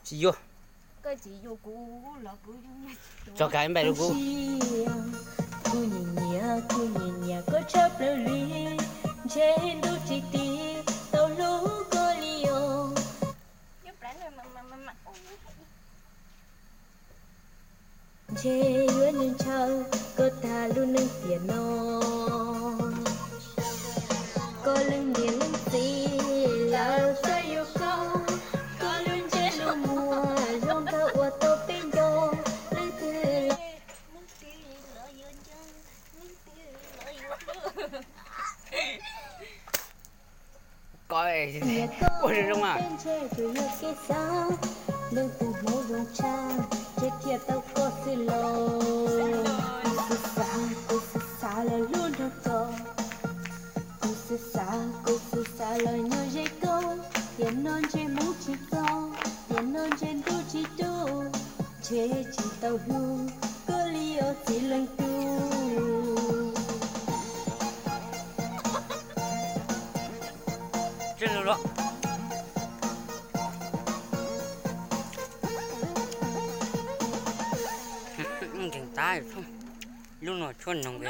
Tsis yuav. Tso kav npaj rau kuv. Kuv nyiam nyiam, kuv nyiam nyiam koj tshaj plaws li, ntshe ntuj tsis tiv tau hlub koj li os. Ntshe yuav ntshaw ntshaw koj tag lub neej tiam no. Koj leej niam leej txiv lawv xav yuav koj, koj lub ntsej lub muag zoo nraug ua tau peb nco. Leej twg Koj ua zoo zoo mas. Ntshe tsuas yog kev xav, leej twg hmoov zoo tshaj, ntshe thiaj tau koj xwb los. Kuv xav xav, kuv xav xav los hlub nrog koj. Kuv xav xav, kuv xav xav los nyob ze koj. Tiam no ntshe hmoov tsis txog, tiam no ntshe ntuj tsis tu, ntshe tsis tau hlub koj li os txiv leej tub. Tsis lus los. Nkeeg tab, lub no tshuab noog.